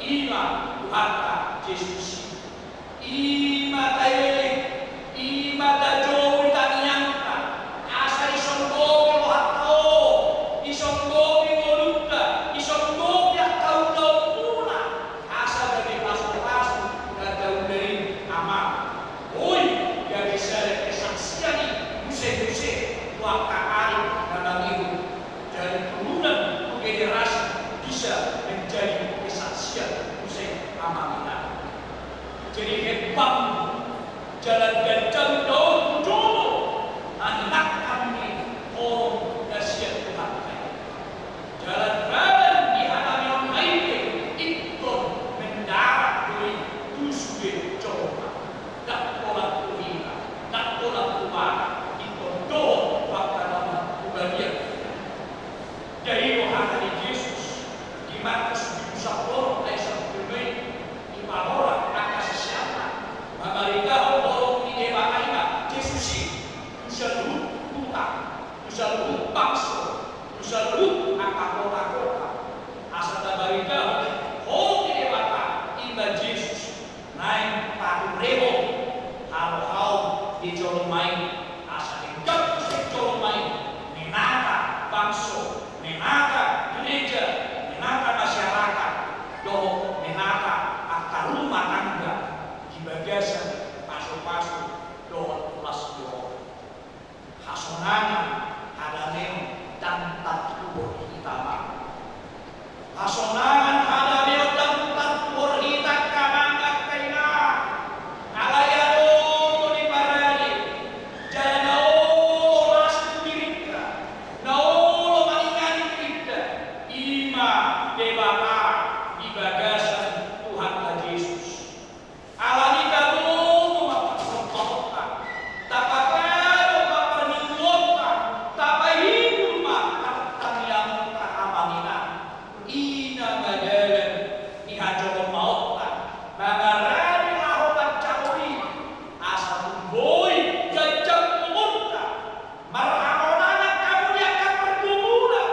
I ma Tuhanta Jesus i. I ma taelek, i ma tajou tangiangta, asa disonggopi rohanta on, disonggopi ngolunta, disonggopi angka ulaonmuna, asa gabe pasupasu na taula i, Amang. Boi gabe sada kesaksian i muse-muse tu angka ari na mangihut. Dari turunan tu generasi bisa menjadi kesaksian muse, Amang, Inang. Jadi hepang jalan ganjang daoh tu jolo, na hinangkan ni holong na sian Tuhanta i. Jalan-jalan di hadameon na i pe ingkon mendarat do i tu sude jolma. Ndang pola tu hita, ndang pola tu hita, ingkon dohot tu angka na mangubalian. Jadi i do hata ni Jesus di Markus pitu sapuluh ayat sampulu lima i, dipaboa angka siseanna mamaritahon holong ni Debata i ma Jesus i tu saluhut huta, tu saluhut bangso, tu saluhut angka kota-kota. Asa tabaritahon holong ni Debata i ma Jesus. Naeng paturehon harohaon ni jolma i, asa denggan muse jolma i menata bangso, menata gereja, menata masyarakat, dohot menata angka rumah tangga di bagasan pasupasu dohot las ni roha. Hasonangan hadameon ndang tartuhor hita, Amang. Hasonangan hadameon ndang tartuhor hita, Amang, angka Inang. Alai adong do na parade, jala na olo las tu dirinta, na olo mangingani dirinta, i ma Debata di bagasan Tuhanta Jesus. Alani i taboto ma parsombaonta, tapapadok ma parningoanta, tapaihut ma partangiangonta, Amang, Inang. I na ma dalan ni hajolmaonta mangarade laho manjalo i, asa tung boi ganjang umurta, marhamonangan hamu di angka pargumulan,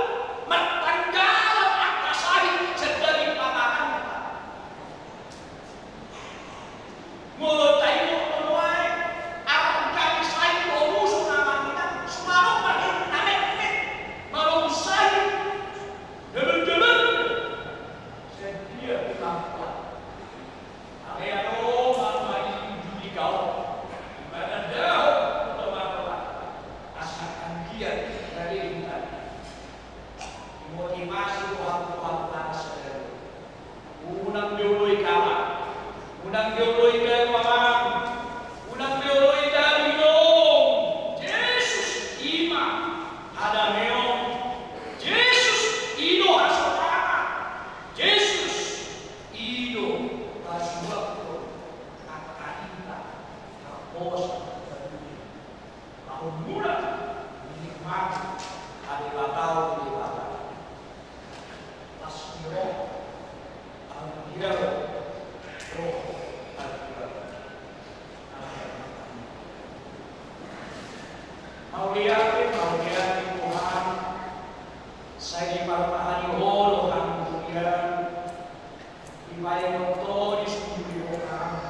martanggalan angka sahit sian daging pamanganta. Molo taingot do nuaeng, angka na sai do musu na manginang, sumaon ma hita na metmet, molo sai na manjaman. Sadia pe lampuan. Alai adong ma nuaeng judika on, manandahon tu Debata, asa anggiat na denggan. Dimotivasi do hamu, hamu na sadari on. Unang be oloi halak, unang be oloi ganup, Amang, unang be oloi ganup inong. Jesus i ma hadameon. Jesus i do hasonangan. Jesus i do pasupasu. Angka hita tarposo. Laho muna menikmati hadebataon ni Debata. Las ni roha, anggiat roha, anggiat. Mauliate, mauliate Tuhan, sai diparmahali Ho do hami tu dia. Dipaingot Ho, disundut Ho hami.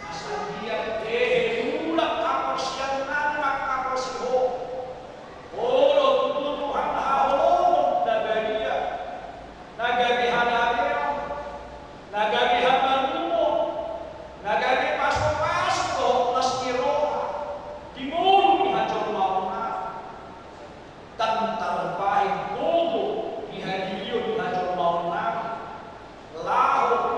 Asa anggiat hehe mulak haporseaonnami manghaporsi Ho. Ho do tutu Tuhan haholomon na badia, na gabe hadameon, na gabe hamalumon, na gabe pasupasu dohot las ni roha di ngolu ni hajolmaonnami. Ndang tarbahen gogo di hadirion ni hajolmaonnami laho tu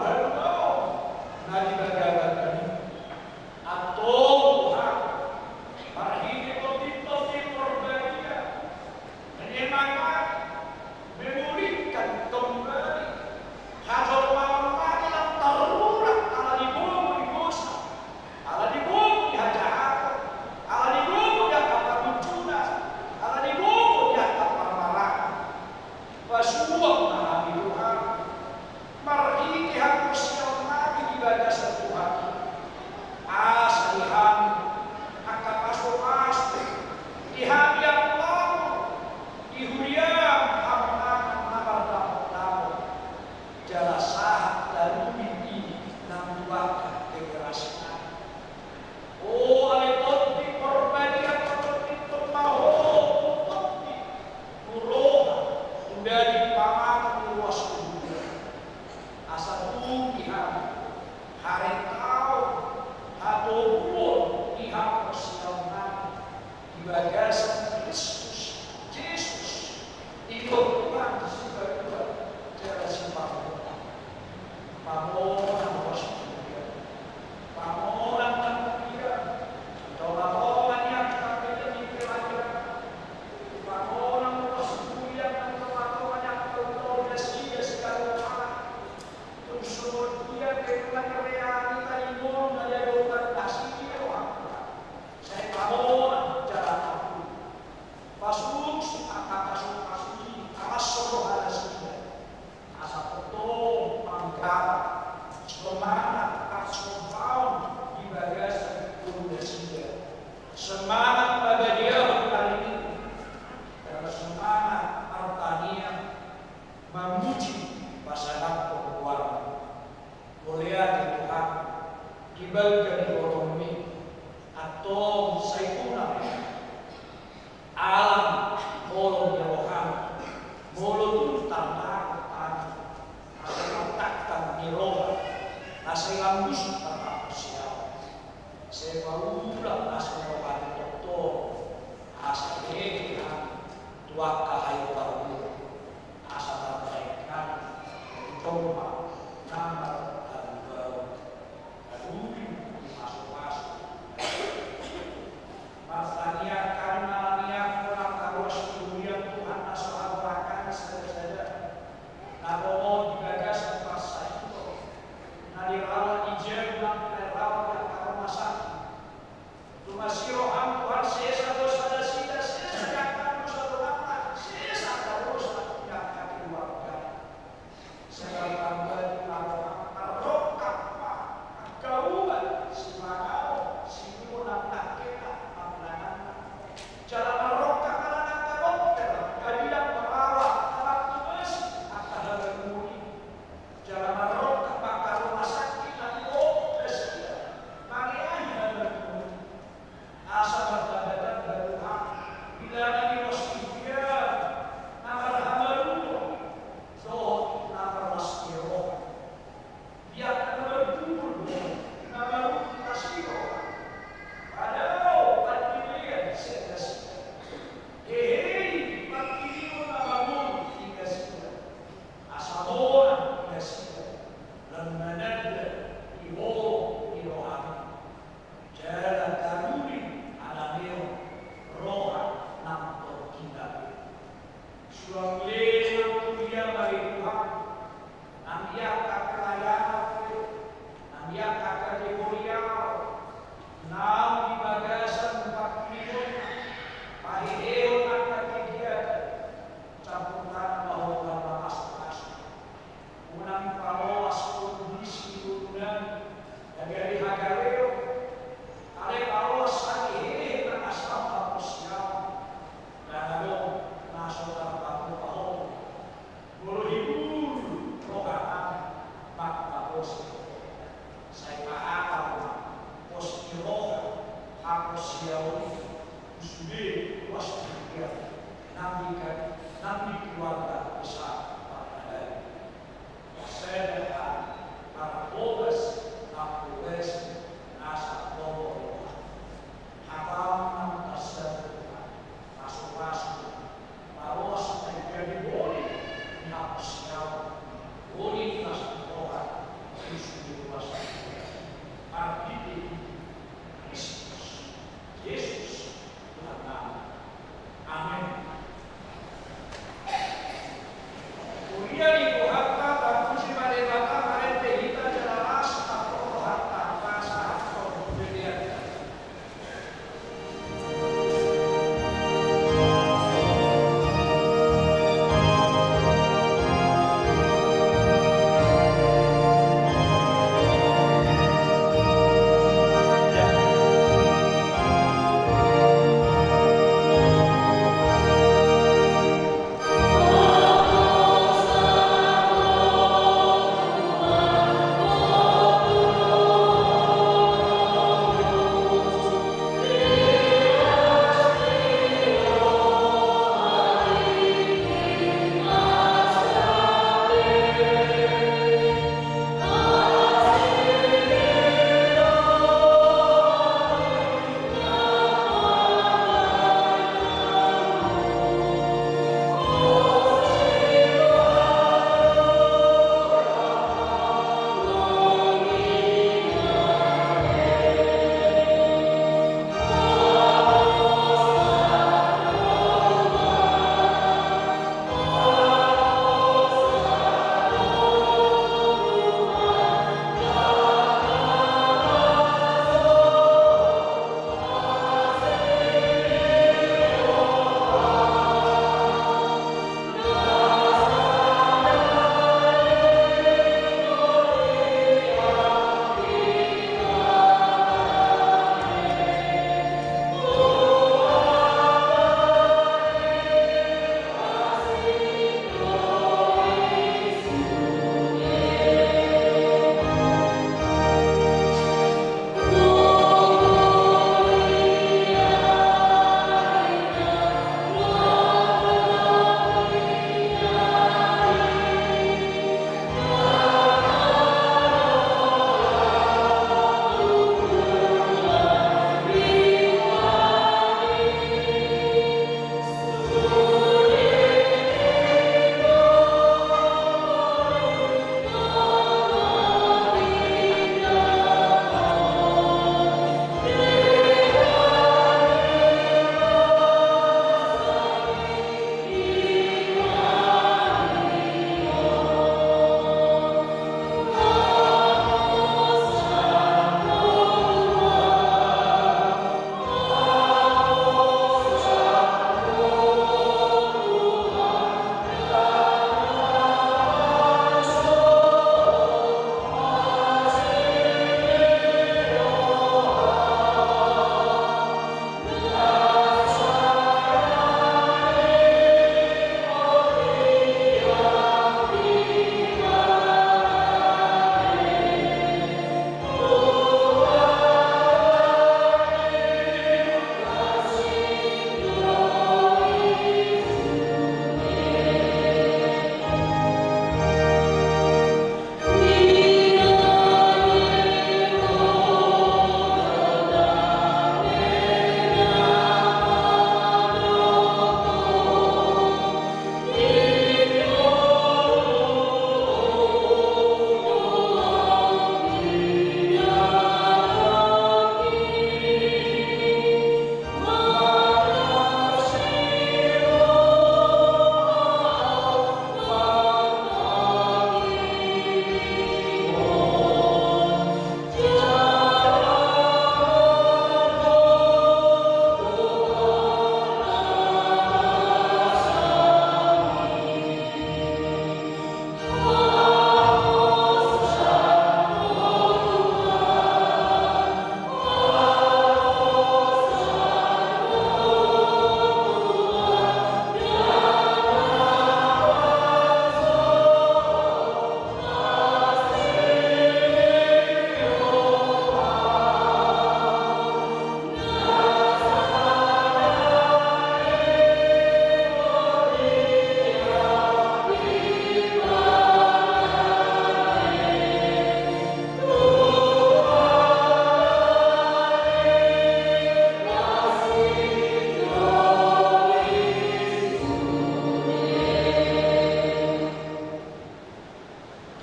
Semangat pabadiahon ari Minggu, karena semangat martangiang, mamuji, pasangaphon goarMu. Mauliate Tuhan, di bagasan ibotoMi, antong sai unang alang holong ni rohaM, molo tung tardapat hami na sai martangtang ni roha, na sai lambus martangtang siaon. Sai paulak asa roha ni tongtong, asa denggan tu angka hahipason, asa tarbaen hami tu jolma na marhaluaon, na duri di pasupasu. Martangiang hami manangiangkon angka ruas ni huria Tuhan na so hamu rakani sada-sada, na tongon di bagasan pansahiton, na di rawa ni jabu nang na di rawa ni angka rumah sakit. Tumasi rohaM Tuhan, sesa dosa nasida, sesa di angka dosa donganna, sesa angka dosa di angka keluarga. Sesa tambah di angka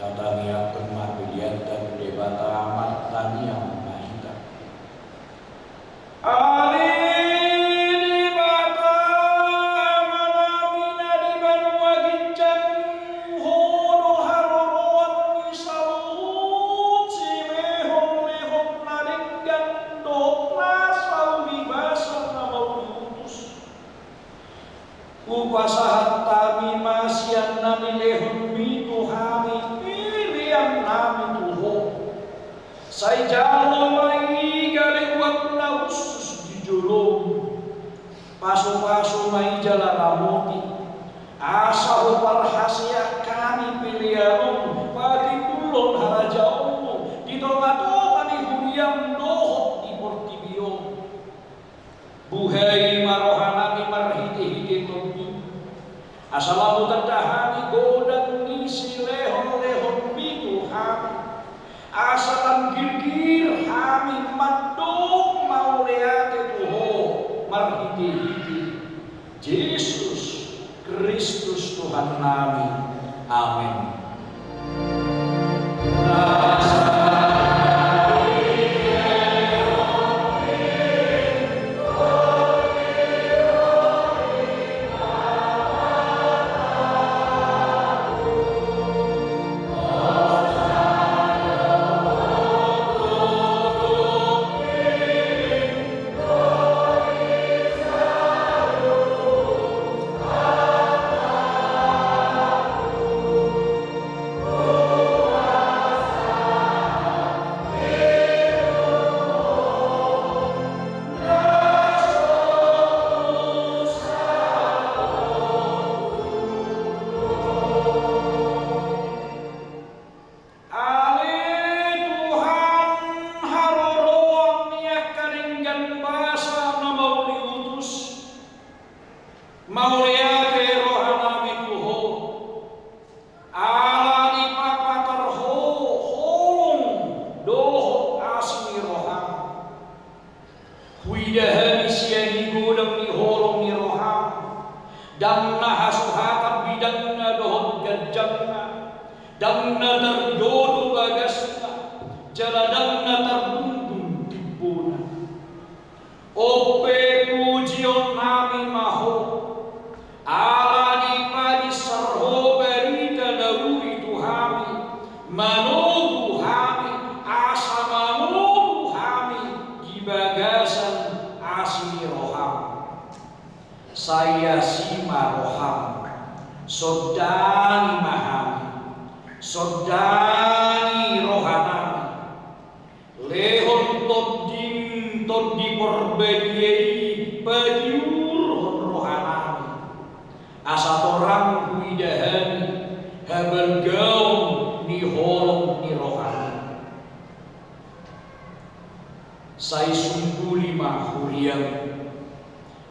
Tangiangkon ma pelean tu Debata, martangiang ma hita. Ale Debata, Amanami na di banua ginjang, Ho do haroroan ni saluhut silehonlehon na denggan dohot na sauri basa na mauliutus. Hupasahat hami ma sian na nilehonmi tu hami peleannami tu Ho. Sai jalo ma i gale uap na hushus di joloM. Pasupasu ma i jala ramoti, asa huparhaseang hami peleanonmu, patimbulhon harajaonmu di tongatonga ni huriaM dohot di portibi on. Buhai ma rohanami marhitehite TondiM, asa lam hutanda hami godang ni silehonlehonmi tu hami, asa lam girgir hami mandok mauliate tu Ho marhitehite Jesus Kristus Tuhannami. Amen. Ale Tuhan, haroroan ni angka denggan basa na mauliutus, mauliate rohanami tu Ho, ala dipapatar Ho holong dohot asi ni rohaM. Huida hami sian i godang ni holong ni rohaM, ndang na hasuhatan bidangna dohot ganjangna, ndang na tardodo bagasna, jala ndang na tarbungbung timbona. On pe pujionnami ma Ho, ala dipadinsar Ho barita na uli tu hami, manogu hami, asa manogu hami di bagasan asi ni rohaM. Sai asi ma rohaM, sondani ma hami, sondani rohanami. Lehon TondiM, Tondi Parbadia i, patiurhon rohanami, asa torang huida hami habalgaon ni holong ni rohaM. Sai sunduli ma huriaM,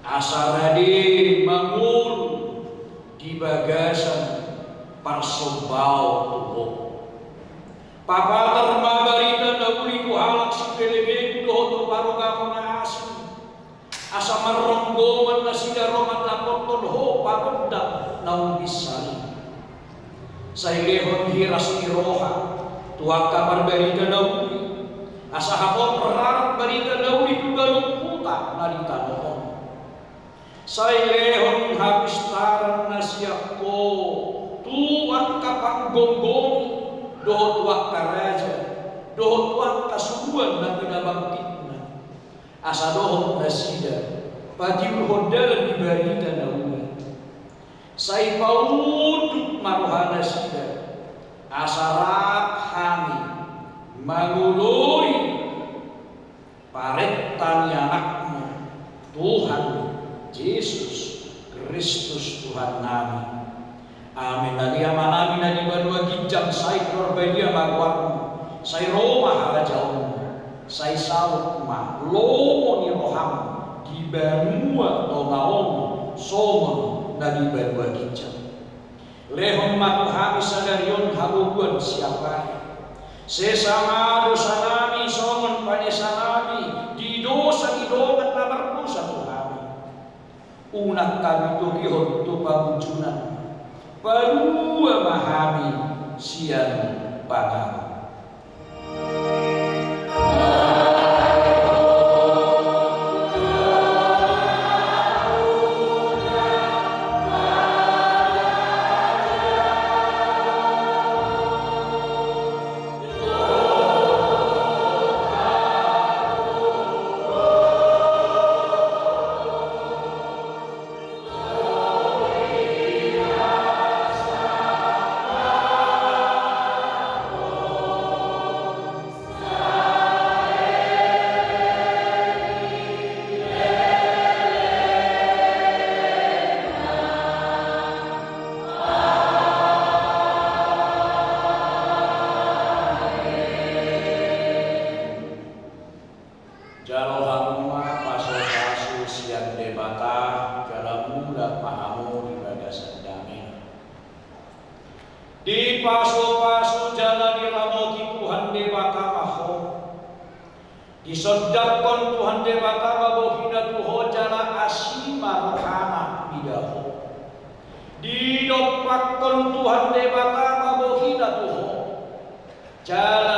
asa rade mangolu di bagasan parsombaon tu Ho. Papatar ma barita na uli tu halak sipelebegu dohot tu parugamo na asing, asa marronggoman nasida ro mandapothon Ho pagondang naung binsar i. Sai lehon hiras ni roha tu angka parbarita na uli, asa hapot rarat barita na uli tu ganup huta na di tano on. Sai lehon hapistaran na sian Ho tu angka panggomgomi dohot tu angka raja dohot tu angka suruan na pinabangkitna, asa dohot nasida patiurhon dalan ni barita na uli. Sai paunduk ma rohanasida, asa rap hami mangoloi parenta ni AnakMu, Tuhan Jesus Kristus Tuhannami. Amen. Ale Amanami na di banua ginjang, sai parbadia ma goarMu, sai ro ma harajaonMu, sai saut ma lomo ni rohaM di banua tonga on songon na di banua ginjang. Lehon ma tu hami sadari on hagogoon siapari. Sesa ma dosanami songon panesanami di dosa ni dongan na mardosa tu hami. Unang hami togihon tu pangunjunan. Palua ma hami sian pangago. Jalo hamu ma pasupasu sian Debata, jala mulak ma hamu di bagasan dame. Dipasupasu jala diramoti Tuhan Debata ma ho. Disondangkon Tuhan Debata ma bohina tu ho jala asi ma rohana mida ho. Didompakkon Tuhan Debata ma bohina tu ho. Jala